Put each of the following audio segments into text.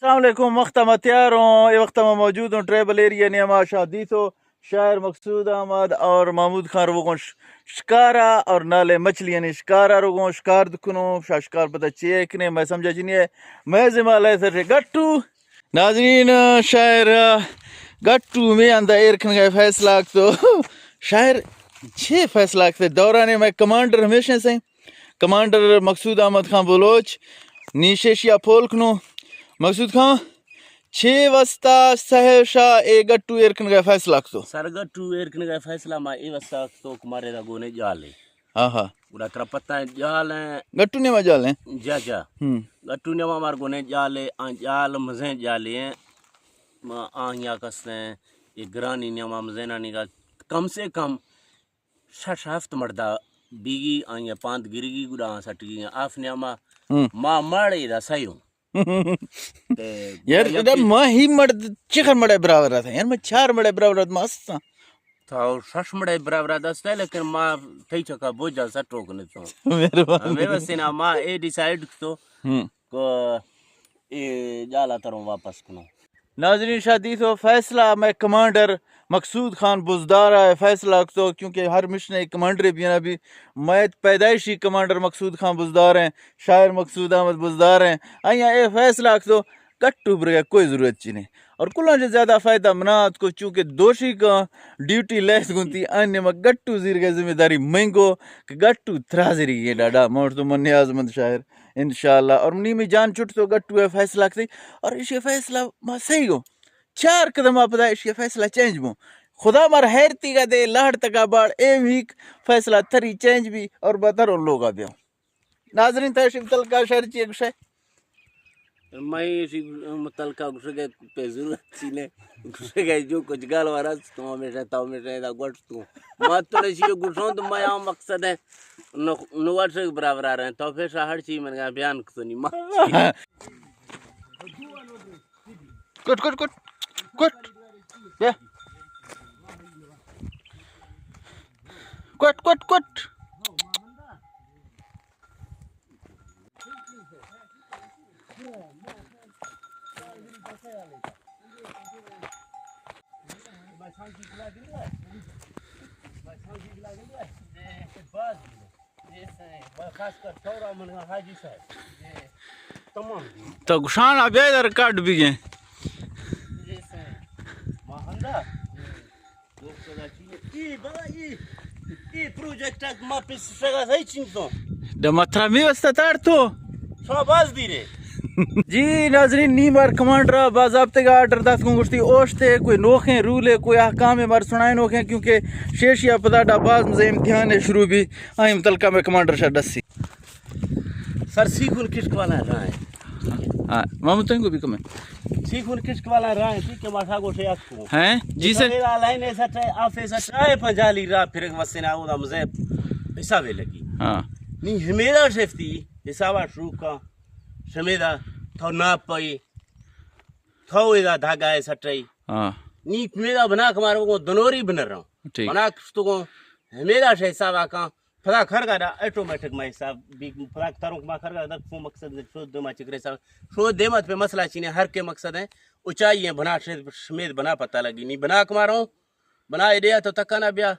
السلام علیکم، وخت ما تیار ہوں، اے وخت ما موجود ہوں ٹرائبل ایریا نیاما شادیتو، شاعر مقصود احمد اور محمود خان روغن ش-، شکارا اور نالے مچھلیاں نے شکارا روغن شکار دکنو، شا شکار پتہ چے ہے کنے، میں سمجھا چنی ہے، میں ذمہ لے سر گٹو۔ ناظرین، شاعر گٹو میں اندہ ایر کنگا فیصلہ آکتو۔ شاعر چے فیصلہ آکتے؟ دوران میں کمانڈر ہمیشہ سے کمانڈر مقصود احمد خان بلوچ، نی شیشیا پول کنو۔ مقصود خان، چے واسطہ سہیل شاہ اے گٹو ایر کنگا فیصلہ کتو؟ سر گٹو ایر کنگا فیصلہ ما اے واسطہ کتو کہ مارے دا گونے جالے۔ ہاں ہاں۔ گڑا ترا پتہ ہے جال ہیں۔ گٹو نیما جال ہیں؟ جا جا۔ ہم۔ گٹو نیما مار گونے جالے، آ جال مزیں جالے ہیں۔ ما آہیا کستیں، اے گرانی نیما مزینانی کا کم سے کم شش ہفت مڑدہ بیگی، آئی ء پاند گرگی، گڑا آ سٹگی آف نیاما۔ ہم۔ ما ماڑے دا سیو۔ تے یار، گڑا ادا یکی ما ہی مڑد چخر مڑے برابر رہتا یار، میں چار مڑے برابر رہتا ما استاں۔ تو شش مڑے برابر دستا، لیکن ما تئی چکا بوجا سٹو کنے تو۔ مہربانی۔ ہمیں وسینا ما اے ڈیسائیڈ کتو ہم۔ کو اے جالا تروں واپس کنو۔ ناظرین، شادیتو فیصلہ میں کمانڈر مقصود خان بزدار ہے فیصلہ کتو، کیونکہ ہر مشن ایک کمانڈر بھی نا بھی۔ میں پیدائشی کمانڈر مقصود خان بزدار ہیں، شاعر مقصود احمد بزدار ہیں۔ آیا اے فیصلہ کتو گٹو برگا کوئی ضرورت چی نہیں۔ اور کلاں سے زیادہ فائدہ منا ات کو، چونکہ دوشی کا ڈیوٹی لیس گنتی، آنے میں گٹو زیر کے ذمہ داری مہنگو کہ گٹو ترازری یہ ڈاڈا، مور تو من نیاز مند شاعر۔ انشاءاللہ۔ اور منی میں جان چھٹ تو گٹو ہے فیصلہ کتی۔ اور ایشی فیصلہ ما صحیح ہو۔ چار قدم آپ دا ایشی فیصلہ چینج بو۔ خدا مار حیرتی کا دے، لاڑ تکا باڑ، اے ویک فیصلہ تری چینج بھی اور بہتر ان لوگا بیو۔ ناظرین، تیشی متعلقہ شعر چی گوشے؟ میں ایشی متعلقہ گوشگے پہ ضرورت چی نے۔ گوشگے جو کچھ گال وارا تو ہمیشہ، تو ہمیشہ دا گوشت تو۔ ما تو ایشی گوشوں تو میں آ مقصد ہے۔ نو، نو واٹس برابر آ رہے ہیں۔ تو پھر ہر چیز من کا بیان کو نہیں ما۔ کٹ، کٹ، کٹ۔ کٹ۔ بیا۔ کٹ، کٹ، کٹ۔ تو گشان ء بیا در کاٹ بگیں۔ اے بابا، اے، اے پروجیکٹ ء ما پیش شگا صحیح چنتوں۔ دما ترا می واسطہ تار تو۔ شما باز دیرے۔ جی ناظرین، نی مار کمانڈر ء باضابطگا آرڈر دات گوں گوشتی اوشتے کوئی نوخیں رولے، کوئی احکام مار سنائے نوخیں، کیونکہ شیشی ء پدا ڈا باز مزے امتحان شروع بھی۔ آئی متعلقہ میں کمانڈر شا ڈسی۔ سر سیکھن کشک والا راہ ہے۔ ہاں، محمود تنگو بھی کم ہے۔ سیکھن کشک والا راہ ہے، ٹھیک ہے، ماشا گوشے اتکو۔ ہیں؟ جی سر۔ اے لائن ہے سٹ ہے، آفس ہے، شاہ پنجالی راہ پھر وسنا او دا مزے حساب لگی۔ ہاں۔ نی ہمیدا شفتی، حسابا شروع کا، شمیدا، تو ناپ پئی، تو ادا دھاگا ہے سٹئی۔ ہاں۔ نی ہمیدا بنا کمارو کو دنوری بنر رہا۔ ٹھیک۔ بنا کشتو کو ہمیدا شے حسابا کا، پدا کھرگا دا آٹومیٹک ما حساب بھی پدا تروں ما کھرگا دا کو مقصد نے شود دیما چکرے سا شود دیما پہ مسئلہ چینے ہر کے مقصد ہے اچائی ہے بنا شے شمید بنا پتہ لگی نی بنا کماروں بنا ایڈیا تو تکا نہ بیا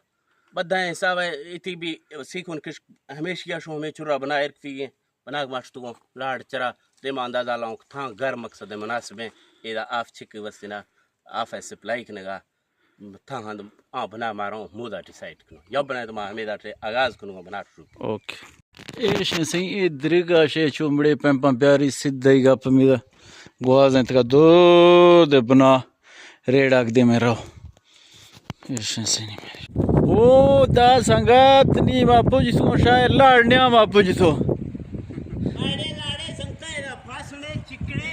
بدھا حساب ہے اتی بھی سیکھن کش ہمیشہ شو ہمیں چرا بنا ارکتی ہے بنا ماشتگوں لاڑ چرا دیما اندازہ لاؤں تھاں گھر مقصد ہے مناسب ہے ایدا آف چک وسنا آف ہے سپلائی کنگا تھا ہند آ بنا ماروں مودا ڈیسائیڈ کنوں۔ یا بنا تو ما ہمیں داٹے آغاز کنوں بنا شروع۔ اوکے۔ ایشیں سہی اے درگا شے چومڑے پمپاں پیاری سدھائی گپ میدا گوازیں تکا دو دے بنا ریڑاک دے میں رہو۔ ایشیں سہی نہیں میری۔ او دا سنگت نی ما پوجی سو شاعر لاڑ نیا ما پوجی سو۔ لاڑے لاڑے سنگتا ہے دا پاسنے چکڑے۔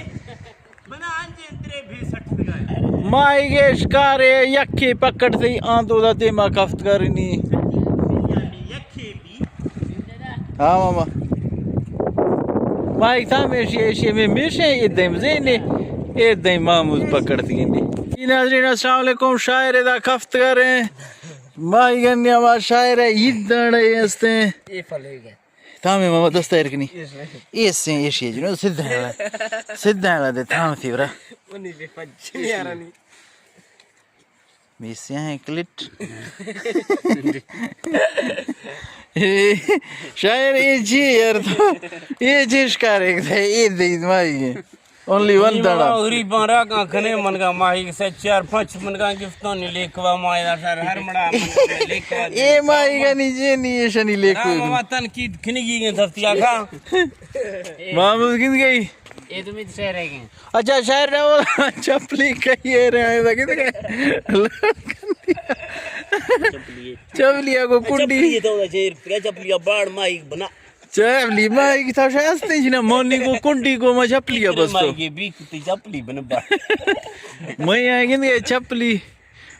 مائیگے شکارے یکے پکڑ تئی آن تو دا دیما کفت کرنی۔ ہاں ماما۔ مائیگ تھا میشی ایشی میں میشے اے دیم زینے اے دیم محمود پکڑ تگینے۔ جی ناظرین السلام علیکم، شاعر دا کفت کریں۔ مائیگن ہما شاعر ہے عید دانے ہستے۔ اے پھلے گئے۔ تام ماما دست ایر کنی. ایسے ایشی جنو سدھا ہے. سدھا ہے دے تام سی برا. میسیاں ہیں کلٹ. شاعر، اے جی یار تو، اے جی شکار ایک تھے، اے دے مائی ہے. اونلی ون دانا. غریباں را کاں کھنے منگا ماہی سے چار پانچ منگا گفتوں نے لیکوا مایا شر ہر مڑا منگا لیکوا. اے ماہی گا نی جے نی، اے شنی لیکوا. ماما تنقید کھنگی گئے دھرتی آکھا. ماموز گند گئی. اے تو میت شعر ہے کہ. اچھا، شعر نہ ہو. چپلی کہی ہے رہے ہیں، کہتے ہیں. چپلی کو کنڈی. چپلی تو چیر، چپلی باڑ مائی بنا. چپلی مائی کی تھا شاید جنا مونی کو کنڈی کو ما چپلی بس تو. مائی کی بیک تی چپلی بن با. میں آئے گی چپلی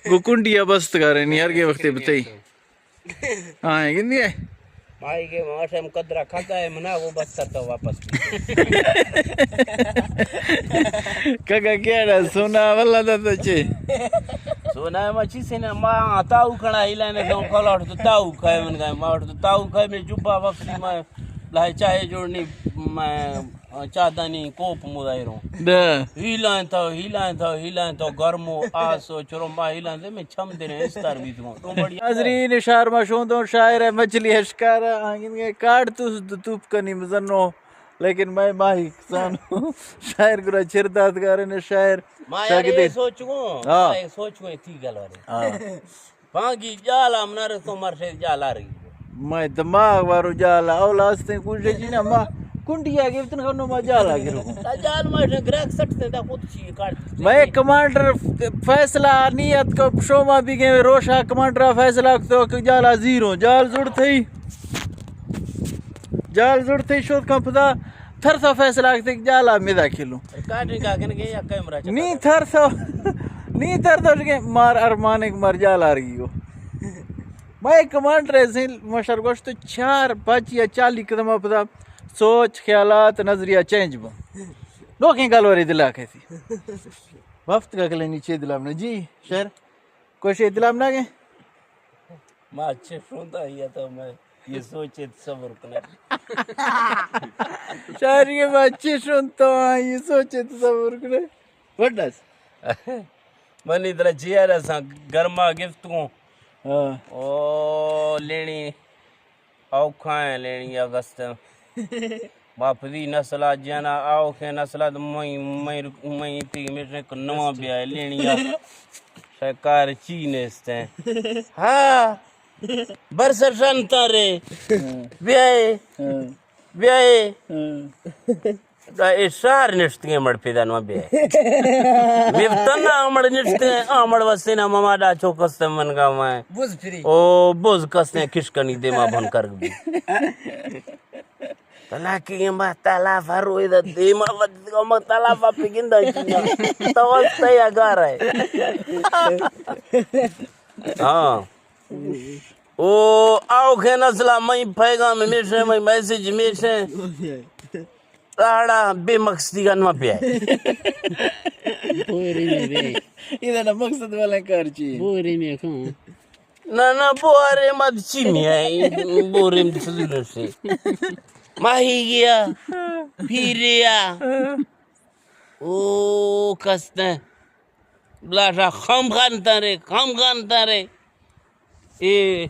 کو کنڈی بست کرے نہیں ہر کے وقت بتائی. ہاں، گندی ہے. مائی کے ماٹم قدرہ کھاتا ہے منا وہ بس کرتا واپس. کگا کیڑا سونا واللہ دا تو چے. سونا ما چی سے نا ما تاو کھڑا ہی لینے تو کلاٹ تو تاو کھائے من گئے ماٹ تو تاو کھائے میں جبا واپسی میں لائے چاہے جوڑنی میں چادانی کوپ مدائروں. دا. ہیلائیں تو، ہیلائیں تو، ہیلائیں تو، گرمو، آسو، چرو ما ہیلائیں دے، میں چم دے نے استار بیتوں. تو بڑی. ناظرین، شہر ما شوندوں، شاعر ہے، مچھلی اشکار، آنگن کے کاٹ تو توپ کنی مزنو، لیکن میں ماہی کسان ہوں. شاعر گرا چرداد گارے نے شاعر. ما یار شاگردے. یہ سوچوں، ہاں. ما یہ سوچوں، تھی گل والے. ہاں. پانگی جال ہم نہ رسو مرشے جال آ رہی. مئے دماغ وارو جال اولا استیں کوشش جی نا ما کنڈی آ گفتن کنو ما جال آ گرو. تا جال ما گراک سٹ سے دا خود چی کاٹ. مئے کمانڈر فیصلہ نیت کو شوما بھی گئے روشا کمانڈر فیصلہ تو کہ جال آ زیرو جال زڑ تھئی. جال زڑ تھئی شوت کم پدا تھر سا فیصلہ آکتے کہ جالا مدا کھلو. ریکارڈنگ آ کن گے یا کیمرہ چکا نی کر. تھر سا، نی تھر سا کہ مار ارمانک مر جال آ رہی ہو. مئے کمانڈر ایسے مشر گوشت چار پچ یا چالی قدم پدا سوچ، خیالات، نظریہ چینج بو. لوکیں گل وری دلا کیسی. وفت کا کلے نیچے دلام نہ جی، شر. کوشے دلام نہ گے. ما اچھے شوندا ہی تو میں یہ سوچے تصور کنے. شاعری کے ما اچھے شوندا ہاں، یہ سوچے تصور کنے. وڈس. منی دل چیئر اساں گرما گفت کو. ہاں. او لینی اوکھائیں لینی اگست. باپدی نسل آ جانا آوکھیں نسل آ مئی، مئی، مئی تی میٹرک نواں بیائے لینی آ. شاید کار چی نیست ہیں. ہاں. برسر شن تارے. بیائے. بیائے. دا اے شہر نشتگیں مڑ پیدا نواں بیائے. میفتن آمڑ نشتگیں، آمڑ وسینا مما دا چوکست من گا میں. بز پھری. او بز کستیں کشکنی دیما بھن کرگ بی. تلاکی ما تلافا روی دا دیما ود ما تلافا پگندا چینا. تو واسطہ یا گار ہے. ہاں. او آوکھیں نسل ء مئی پیغام ہمیش ایں، مئی میسج ہمیش ایں. راڑا بے مقصدی گن ما پیا. بورے میں بے. ادا نا مقصد والا کار چی؟ بورے میں کھاؤں. نہ، نہ، بورے مت چی میں آئی، بورے میں سزو سے. ماہی گیا، پھیریا. او کستیں. بلاشا خام خان تارے، خام خان تارے. اے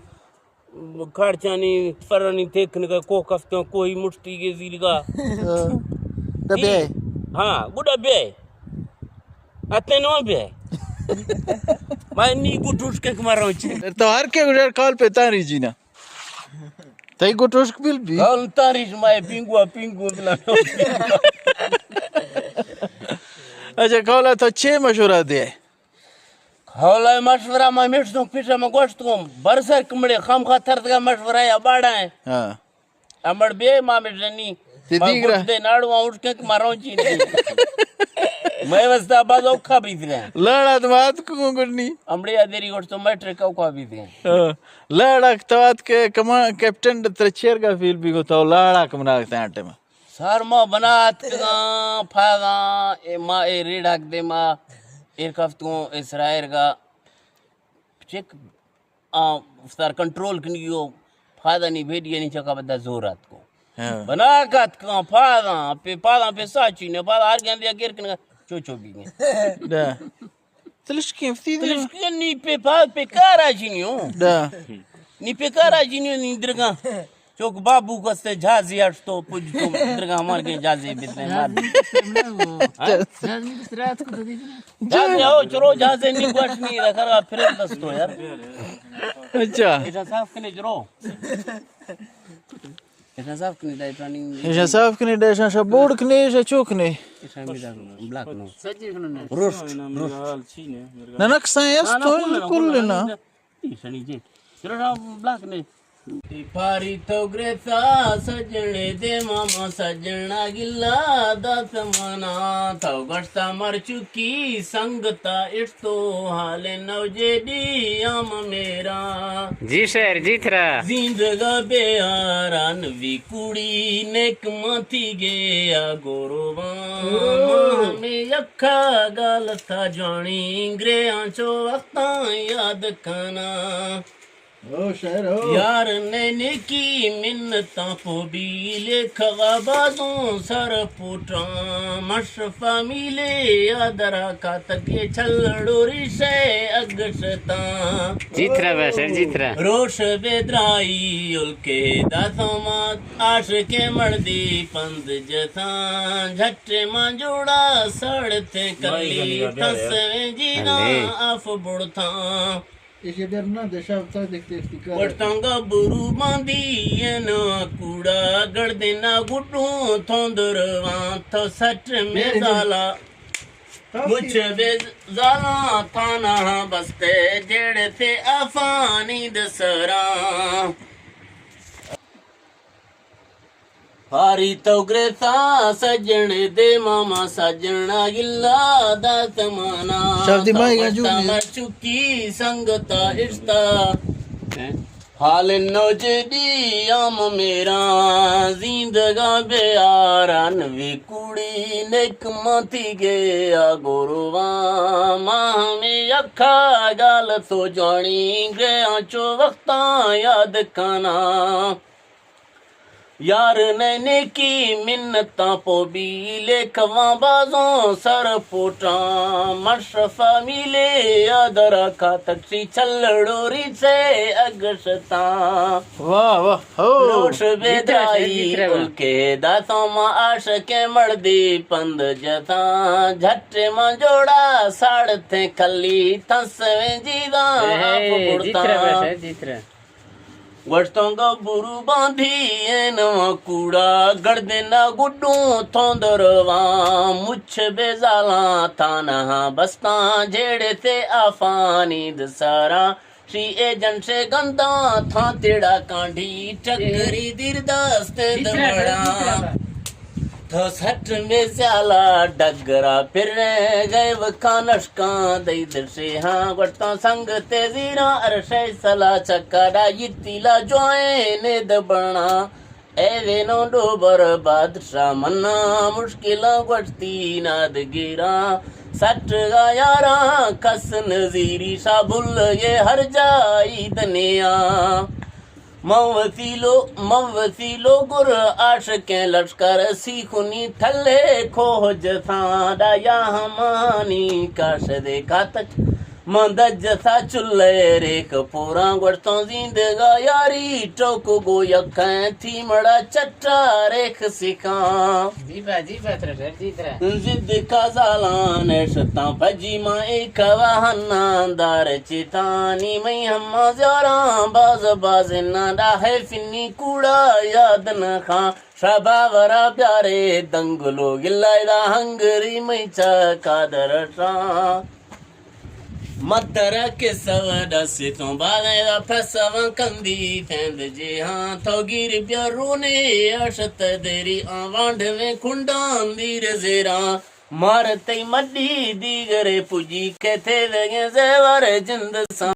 کارچانی فرانی تیکنگا کوہ کفتوں کوئی مٹتی گے زیرگا. ہاں. دبے. ہاں، گڈا بے. اتے نو بے. میں نی گٹوش کے ماروں چی. تو ہر کے گڈا کال پہ تاری جینا. تئی گٹوشک بل بی؟ کال تاریش مائے پینگوا، پینگوا بلا. اچھا، کالا تو چے مشورہ دے؟ کالا مشورہ ما مشتوں پیشا ما گوشتوں، برسر کمڑے خام خاطر دگا مشورہ یا باڑا ہے. ہاں. امڑ بے ما مشنی. تے ما دیگرا. گوشت دے ناڑو اٹھ کے ماروں چی نہیں. میں واسطہ باز اوکھا بیت رہے. لاڑا تو بات کو گڑنی. امڑے ادری گوشت تو میں ٹرک اوکھا بیت رہے. ہاں. لاڑاک تو اتک کمان کیپٹن تر چیئر کا فیل بی گو تو لاڑاک منا تے آٹے ما. سر ما بنا اتکگاں پھاگاں، اے ما اے ریڑاک دے ما ایر کفتگوں اسرائیل کا چک آ سر کنٹرول کنگی ہو پھادا نی بھیڈی نی چکا بدا زور آتکو. ہاں۔ بنا کت کن پاداں، پہ پاداں پہ ساچی نے، پادا ہر گندے گر کن چو چو بیگیں۔ دا۔ تلشکیں فتی دے۔ تلشکیں نی پہ پاد پہ کارا جنیو۔ دا۔ نی پہ کارا جنیو نی درگاں۔ چوک بابو گستے جہازی اٹھ تو پج تو درگاں مار کے جہازی بیتے مار۔ جہازی او چرو جہازی نی گوش نی رکھا پھر دستو یار۔ اچھا۔ ایسا صاف کنے چرو۔ ایشاں صاف کنی ڈائٹرانی۔ ایشاں صاف کنی ڈائٹران، شا بورڈ کنی، شا چوک کنی۔ ایشاں بھی دا بلاک نو۔ روسٹ، روسٹ۔ نہ، نہ، کسان است تو کل نہ۔ ایشانی جی۔ چلو شا بلاک نے۔ پاری تو گریتا سجنے دے ماما سجنا گلا دات منا تو گشتا مر چکی سنگتا اٹھ تو حال نوجے دی آم میرا۔ جی شعر، جی تھرا۔ زیندگا بے آران وی کوڑی نیک ماتی گے آ گوروان۔ ہمیں یکا گال تھا جوانی گریاں چو وقتاں یاد کنا۔ او شاعر ہو۔ یار نے نیکی منتاں پو بی لکھوا بازوں سر پوٹاں مش فامیلے آ درا کاتک چھلڑو ریشے اگشتاں۔ جی تھرا بس، جی تھرا۔ روش بے درائی الکے داسومات عاشقیں مردی پند جتاں جھٹے ماں جوڑا سڑتے کلی تسویں جیداں اف بڑتاں۔ ایشی بیر نہ دے شاہ تا دیکھتے افتکار۔ وٹتاں گبرو باندی اے نواں کوڑا گڑدے نہ گڈوں تھوں درواں تو سٹ میں زالا۔ مچ بے زالاں تھانا بستے جیڑے تے افانی دسراں۔ پاری تو گریساں سجن دے ماما سجنا گلا دا زمانہ۔ شاہ دی مائی گا جو مر چکی سنگتا اشتا۔ حال نوجدی آم میرا زیندگاں بے آران وی کوڑی نیک ماتی گیا گورواں ماں ہمیں یکا گال تو جوانی گیا چو وقتاں یاد کنا۔ یار نے نیکی منتاں پو بی لیکھواں بازوں سر پوٹاں مشرفا میلے آ درا کاتک سی چھلڑو ریچے اگشتاں۔ واہ واہ، ہو۔ روش بے درائی الکے داتاں ما عاشقیں مردی پند جتاں جھٹے ما جوڑا ساڑتیں کلی تھنسویں جیداں آپ بڑتاں۔ گوشتوں گبرو باندھی اے نواں کوڑا گڑدے نہ گڈوں تھوں درواں مچھ بے زالاں تھانہاں بستاں جھیڑے تے آفانی دساراں شی اے جنشے گنداں تھاں تیڑا کانڈھی ٹکری دیر دست دمڑاں۔ تو سٹ میں سیالا ڈگرا پھرے گئے وکھاں نشکاں دئی درشے ہاں گوٹتاں سنگ تے زیراں ارشے سلا چکا ڈا یتیلا جوائیں نے دبنا۔ اے وینو ڈوبر بادشاہ منا مشکلاں گوٹتی نادگیراں۔ سٹ گا یاراں کس نزیری شاہ بھل گے ہر جائی دنیا۔ من وتی لو، من وتی لوگر عاشقیں لشکر سیخنی تھلے کھوہ جتھاں ڈایا ہمانی کاش دے کاتک۔ من دجسا چلے ریک پوراں گوشتوں زیندگا یاری ٹوک گو یکیں تھی مڑا چٹا ریک سکھاں۔ جی با، جی با، ترا شر، جی ترا۔ زد کا زالان شتاں پجی ما ایک واہناں دار چتانی مئی ہما زیاراں باز باز نہ ڈاہے فنی کوڑا یاد نہ خاں۔ شبا ورا بیارے دنگلو گلائے دا ہنگری مئی چکا درشاں۔ مدرا کے سوا ڈسے تو بازے دا پسوا کندی تھند جے ہاں تو گیر بیا رونے اشت دری آوانڈ میں کنڈان دیر زیراں۔ مار تئی مڈی دیگرے پجی کتے وگیں زیور جند ساں۔